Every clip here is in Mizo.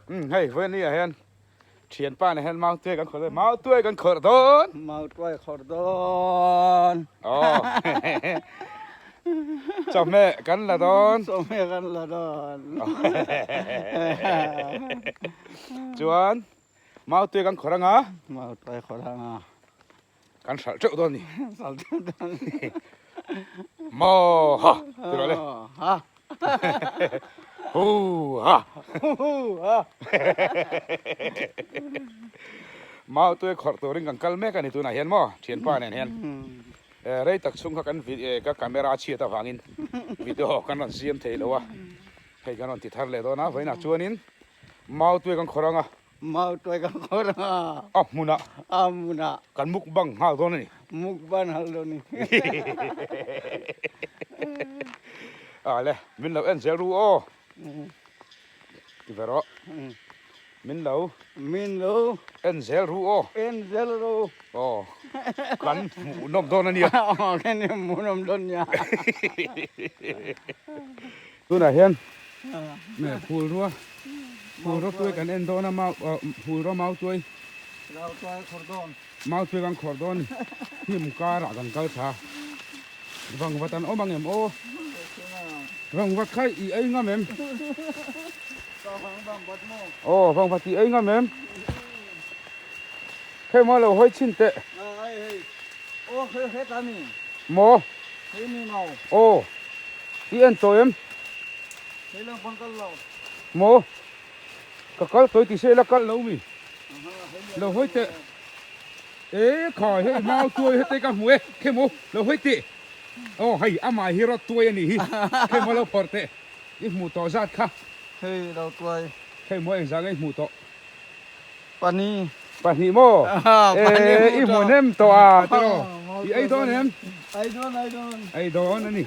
Umm hei vawiin ah hian thianpa nen hian mau tuai kan khawrh dawn mau tuai kan khawrh dawn. Mau tuai khawrh dawn. Aw chawhmeh kan la dawn. Chawhmeh kan la dawn. Chuan mau tuai kan khawrh anga. Mau tuai khawrh anga. Kan hralh teuh dawn ni. Hralh teuh dawn ni. Maw ha ti rawh le. Ha. Hu ha. Hu ha. Mau tuai khawrh turin kan kal mek a ni tunah hian maw thianpa nen hian. Rei tak chhung kha kan ka camera a chhiat avangin video kan rawn siam thei lo a. Hei kan rawn ti thar leh dawn a vawiinah chuanin mau tuai kan khawrh ang a. Mau tuai kan khawr a. A hmunah. A hmunah. Kan mukbang nghal dawn a ni. Mukbang nghal dawn a ni. A le, min lo en zel ru aw. Ti ve rawh. Min lo. Min lo. En zel ru aw. En zel ru. Aw. Kan hmuhnawm dawn a nia. Aw, kan hmuhnawm dawn a nia. Tunah hian phul rua phul rua tuai kan en dawn a mau phul rua mau tuai mau tuai kan khawrh dawn hnim karah kan kal tha vangvat an awm ang em aw vangvat kha i ei ngam em aw vangvat i ei ngam em hei maw lo hawi chhin teh maw aw. I en tawh em? Maw? Ka kal tawh i ti se ila kal lo mi? Lo hawi teh. E khai hei mau tuai hete ka hmu e. Khe maw? Lo hawi teh. Aw hei amah hi rawt tuai a nih hi. Khe maw lo phawrh teh. I hmuh tawh zat kha. Hei lo tuai. Khe maw engzah nge i hmuh tawh? Pahnih. Pahnih maw? E, i hmu hnem tawh a tiraw? I ei dawn em? Ei dawn, ei dawn. Ei dawn a ni.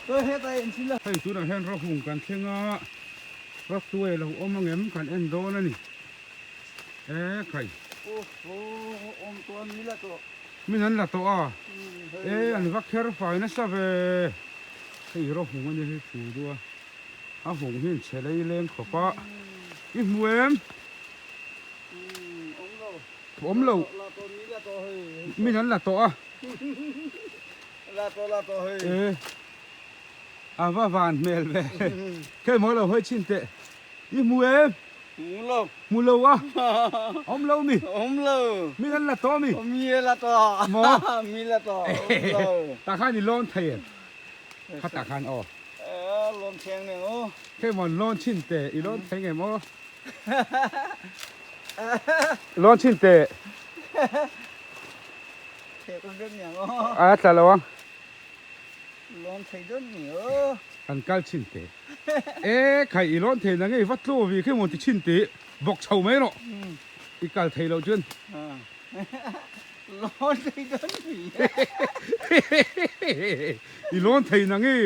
Tuai hetah en chhin la. Hei tunah hian rawhung kan thleng a, rawk tuai lo awm ang em kan en dawn a ni. E khai. Awm tawh a mi la tawh. Min an la tawh a. E, an va kher fai nasa ve. Hei rawhung a ni hei thu duh a. A hung hi chhe lei leng khawp a, i hmu em? Awm lo. Min an la tawh a. E, a va van hmel ve. Kei maw lo hawi chhin teh. I hmu em? Hmu lo. Hmu lo a. Awm lo mi? Awm lo. Min an la tawh mi? Mi la tawh. Maw? Mi la tawh. Awm lo. Tah khan i lawn thei em? Khatah khan aw. Lawn theng nen aw. Hei maw lawn chhin teh i lawn theng em aw. Lawn chhin teh. Theh kan dawn niang aw. A tla lo ang. Lawn thei dawn ni aw. An kal chhin teh. E khai i lawn thei na nge i va tlu vi khi maw ti chhin tih bawk chho mai rawh. I kal thei loh chuan. Lawn thei dawn ni. I lawn thei na nge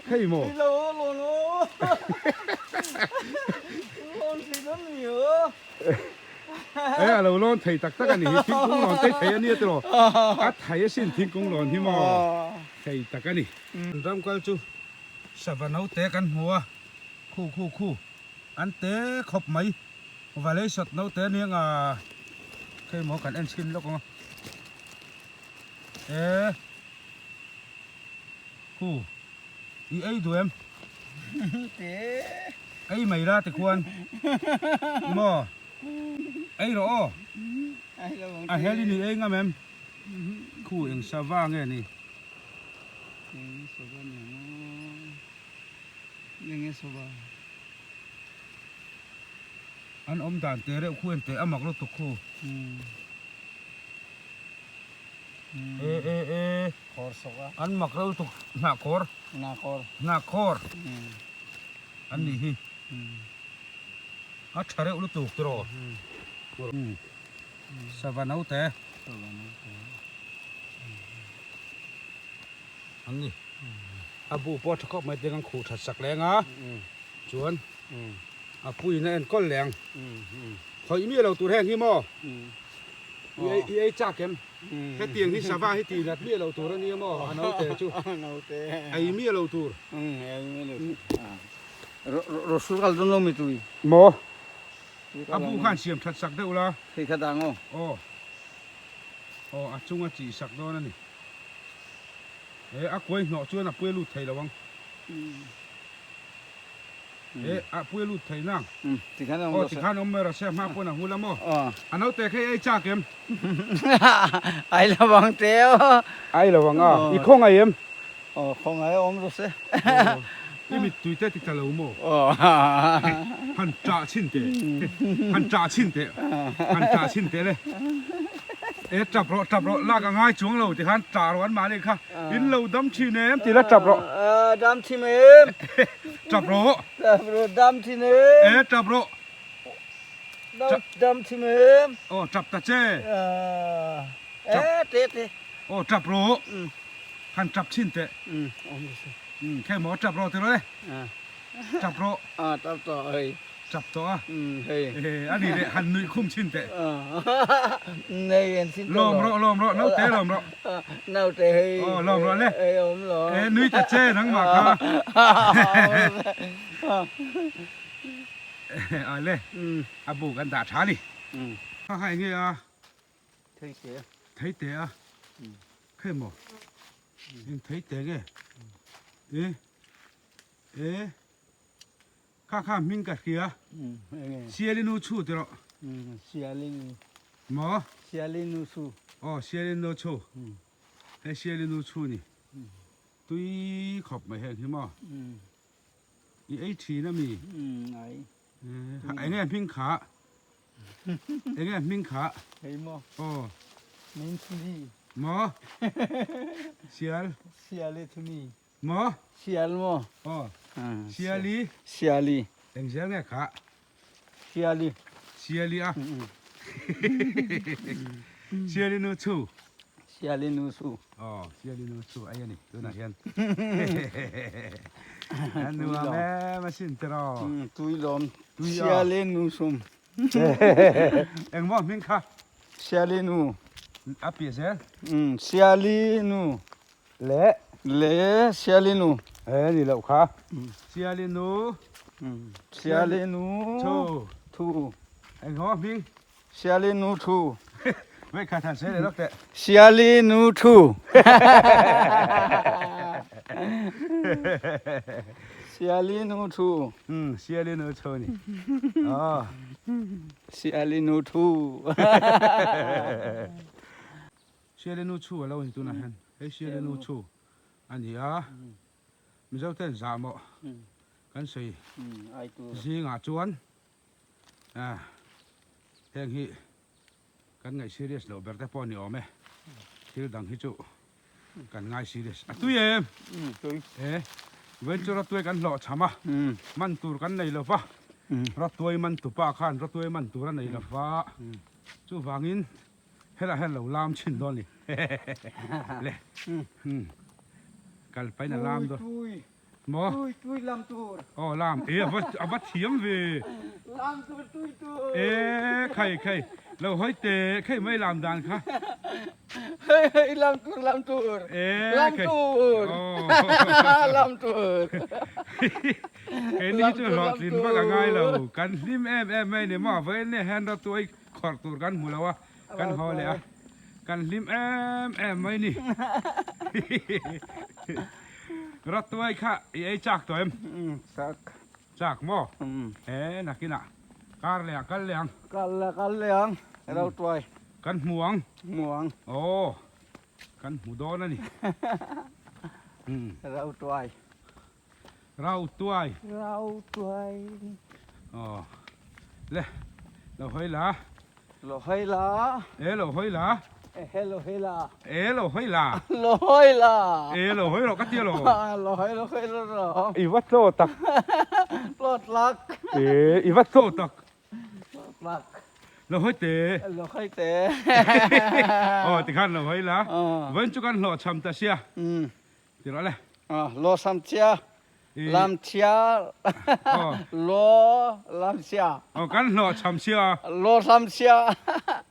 hei maw. Thei lo aw lawn aw. Lawn thei dawn ni aw. E a lo lawn thei tak tak a ni hi thingkung lawn te thei a nia tiraw. A thei asin thingkung lawn hi maw. Thei tak a ni. Ram kal chu sava naute kan hmu a khu khu khu an te khawp mai. Valei sawt naute a nia nga hei maw kan en chhin lawk ang a e khu i ei duh em ei mai la tikhuan maw ei rawh aw a hel i ni ei ngam em khu eng sava nge ni. An awm dan teh reuh khu en teh a mak lutuk khu. E e e. Khawr sawk a. An mak reuh lutuk hnah khawr. Hnah khawr. Hnah khawr. An nih hi. A tha reuh lutuk tiraw. Sava naute. Sava naute. An ni. A bu pawh a tha khawp mai te kan khuh that sak leng a. Chuan a puiin a enkawl leh ang. Khawih mi lo tur heng hi maw? I ei chak em? Hetiang hi sava hi tih nat miah lo tur a nia maw? A naute chu. Ei miah lo tur. Rosul kal dawn lo mi tui. Maw? A bu khan siam that sak deuh la. Thei kha dang aw. Aw. Aw a chung a chih sak dawn a ni. E a kuai hnawh chuan a puai lut thei lo ang. E a puai lut thei nang. Tikhan awm Aw tikhan awm mai rawh se a hma pawn a hul a maw. A naute kha i ei chak em? Ai lo vang te aw. Ai lo vang a. I khawngaih em? Aw khawngaih awm rawh se. I mittui te ti ta lo maw? Han ṭah chhin teh. Han ṭah chhin teh. Han ṭah chhin teh le. E ṭap rawh ṭap rawh lak a ngai chuang lo tikhan ṭah rawh an mahni kha in lo dam thin em ti la ṭap rawh. Dam thin em. Ṭap rawh. Ṭap rawh dam thin em. E ṭap rawh. Dam thin em. Aw ṭap ta che. E te te. Aw ṭap rawh. Han ṭap chhin teh. Khe maw ṭap rawh ti rawh e. Ṭap rawh. A ṭap tawh hei. Ṭap tawh a. Hei. A ni leh han nuih khum chhin teh. Nei en chhin tawh lo. Lawm rawh lawm rawh naute lawm rawh. Naute hei. Aw lawm rawh le. Hei awm lo. E nui ta che nangmah kha. A le. A bu kan dah ṭha a ni. Kha kha enge a. Thei te. Thei te a. Khe maw. Eng thei te nge. E. E. Kha kha hming ka hria. Sialinu chhu ti rawh. Sialinu. Maw? Sialinu chhu. Aw sialinu chhu. Hei sialinu chhu ni. Tui khawp mai heng hi maw. I ei thin a mi? Ai. Enge hming kha? Enge hming kha? Hei maw? Aw. Min thumi. Maw? Sial. Siali thumi. Maw? Sial maw? Aw. Siali. Siali. Eng zel nge kha? Siali. Siali a. Siali nu chu. Siali nu chu. Aw, siali nu chu ai ani tunah hian. A nuam em asin tiraw. Tui lawm. Siali nu sum. Engmaw hming kha? Siali nu. A piah zel? Siali nu. Le. Le Siali nu. E ni loh kha. Siali nu. Siali nu. Thu. Thu. Eng haw hming? Siali nu thu. Wait kha than se le lok teh. Siali nu thu. Siali nu thu. Siali nu thu ni. Oh. Siali nu thu. Siali nu chhu a lo ni tunah hian hei Siali nu chhu a ni a, Mizo ten zahmawh kan sawi zingah chuan heng hi kan ngaih serious loh ber te pawh a ni awm e, thil dang hi chu kan ngai serious a tui em e venture rawtuai kan hlawh chham a man tur kan nei lo va rawtuai man tupa khan rawtuai man tur a nei lo va chuvangin Helai hian lo lam chhin dawn ni le kal pain a lam dawn maw tui tui lam tur aw lam e ava ava thiam ve lam tur tui tur e khai khai lo hawi te khei mai lam dan kha hei hei lam tur lam tur e lam tur lam tur kei ni chu hlawhtlin vak a ngai lo kan hlim em em mai ni maw vawiin nia hian rawtuai Khawrh tur kan hmu lo a, kan haw leh a, kan hlim em em mai ni. Rawtuai kha i ei chak tawh em? Chak. Chak maw? He nakinah kar leh ah kal leh ang. Kal leh kal leh ang, rawtuai. Kan hmu ang. Hmu ang. Aw, kan hmu dawn a ni. Rawtuai. Rautuai. Rautuai. Aw. Le. Lo hawi la. Lo hawi la. E lo hawi la. E he lo hawi la. E lo hawi la. Lo hawi la. E lo hawi rawh ka ti alo. Lo hawi lo hawi lo rawh. I va tlaw tak. Tlaw tlak. E i va tlaw tak. Tlaw tlak. Lo hawi te. Lo hawi te. Aw tikhan lo hawi la. Vawiin chu kan hlawhchham ta sia. Ti rawh le. Law sam chia, lam chia, law lam chia. Aw kan hlawh cham chia. Law sam chia.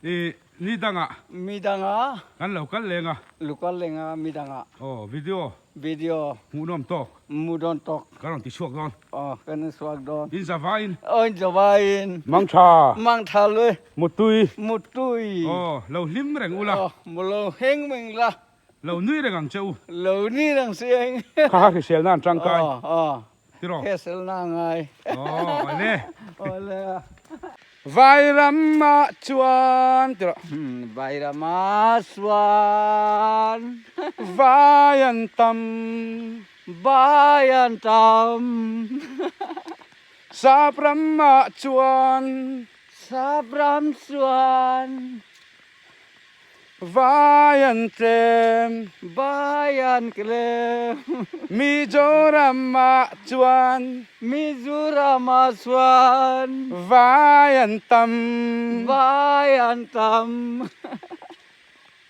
I. Ni dangah. Mi dangah. Kan lo kal leng a. Lo kal leng a mi dangah. Aw video. Video. Hmuhnawm tawk. Hmuhnawm tawk. Kan rawn ti chhuak dawn. Aw kan rawn chhuak dawn. In zavaiin. Aw in zavaiin. Mang tha. Mang tha lui. Mutui. Mutui. Aw lo hlim reng ula. Aw lo heng meng la. Lo nui reng ang che u. Lo nui reng si ang. Kha kha hrisel nan tangkai. Aw aw. Tiraw. Hrisel na ngai. Aw awle. Awle. Vairam ah chuan tiraw. Vairam ah chuan. Vai an tam. Vai an tam. Sapram ah chuan. Sapram chuan. Vai an tlem. Vai an tlem. Mizoram ah chuan. Mizoram ah chuan. Vai an tam. Vai an tam.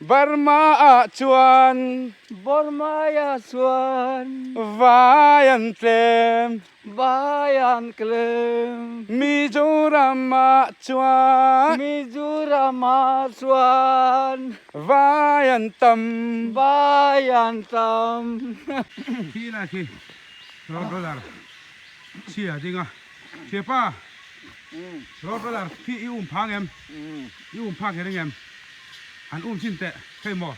Burma ah chuan. Burma ah chuan. Vai an tlem. Vai an tlem. Mizoram ah chuan. Mizoram ah chuan. Vai an tam. Vai an tam. Khi lai khi road roller chhia ding a thiapa road roller khi i um phang em i um phak hian engem han um chin teh hei maw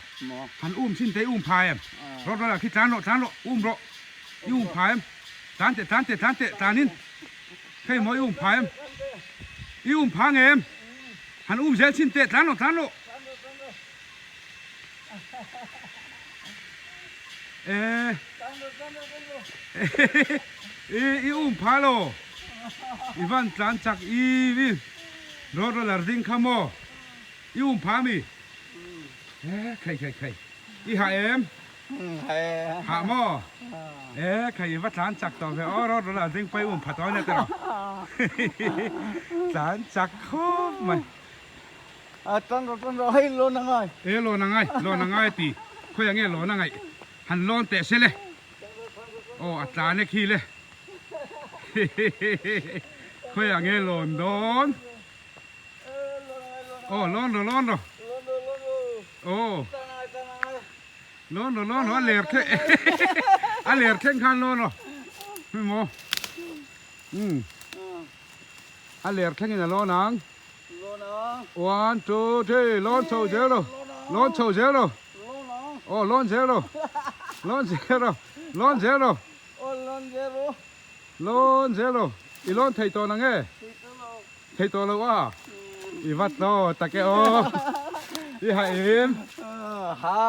han um chin teh i um pha em road roller khi tlan rawh tlan rawh um rawh i um pha em. Tlan teh tlan teh tlan teh tlanin hei maw i um pha em i um pha nge em han um zel chin teh tlan lo tlan lo e i i um pha lo i van tlan chak i i road roller ding kha maw i um pha mi e khai khai khai i ha em Hah maw? E khai i va tlan chak tawh ve aw rawt rawt a ding pai um phat aw nia tiraw. Tlan chak khawp mai. A tan rawh tan rawh hei lawn a ngai. E lawn a ngai lawn a ngai ti khawi ange lawn a ngaih han lawn teh se le. Aw a tlan e khi le. Khawi ange lawn dawn. Aw lawn rawh lawn rawh. Aw. Lawn rawh lawn rawh a ler thleng a ler thleng khan lawn rawh hmi maw umm a ler thleng in a lawn ang one two three lawn chho zel rawh lawn chho zel rawh aw lawn zel rawh lawn zel rawh lawn zel rawh lawn zel rawh i lawn thei tawh nang e. Thei tawh lo a, i va tlaw tak e aw, i ha em? Ha.